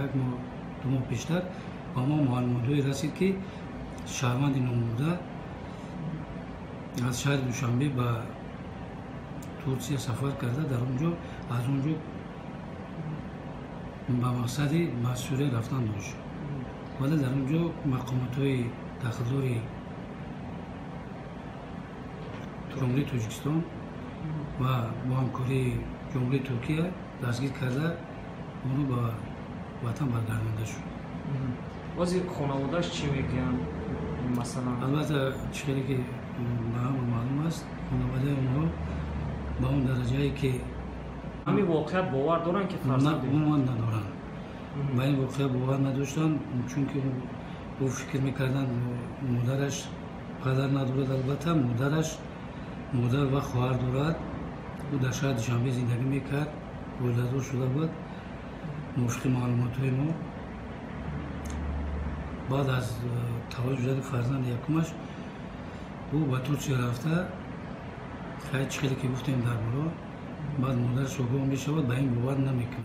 Як моҳ, 2 моҳ пештар ба мо маълумотҳое расид, ки шаҳрванди номбурда аз шаҳри Душанбе ба Турсия сафар карда, дар он ҷо, аз он ҷо ба мақсади ба Сурия рафтан дошт, вале дар он ҷо мақомотҳои дахлдори Ҷумҳурии Тоҷикистон ва бо ҳамкории Ҷумҳурии Туркия дастгир карда, онро ба ватан баргардонда шуд. Бози хонаводааш чӣ мегӯянд, масалан? Албатта, чӣ хеле ки ба ҳама маълум аст, хонаводаи онҳо ба он дараҷае ки ҳамин воқеат бовар доранд, ки фарзанд Умуман надоранд, ба ин воқеа бовар надоштанд, чунки ӯ фикр мекарданд, модараш падар надорад, албатта, модараш, модар ва хоҳар дорад. Ӯ дар шаҳри Душанбе зиндагӣ мекард, оиладор шуда буд. Мувофиқи маълумотҳои мо, баъд аз таваллуд шудани фарзанди якумаш ӯ ба Турсия рафта, хайр, чӣ хеле ки гуфтем дар боло, баъд модараш огоҳ мешавад, ба ин бовар намекунад.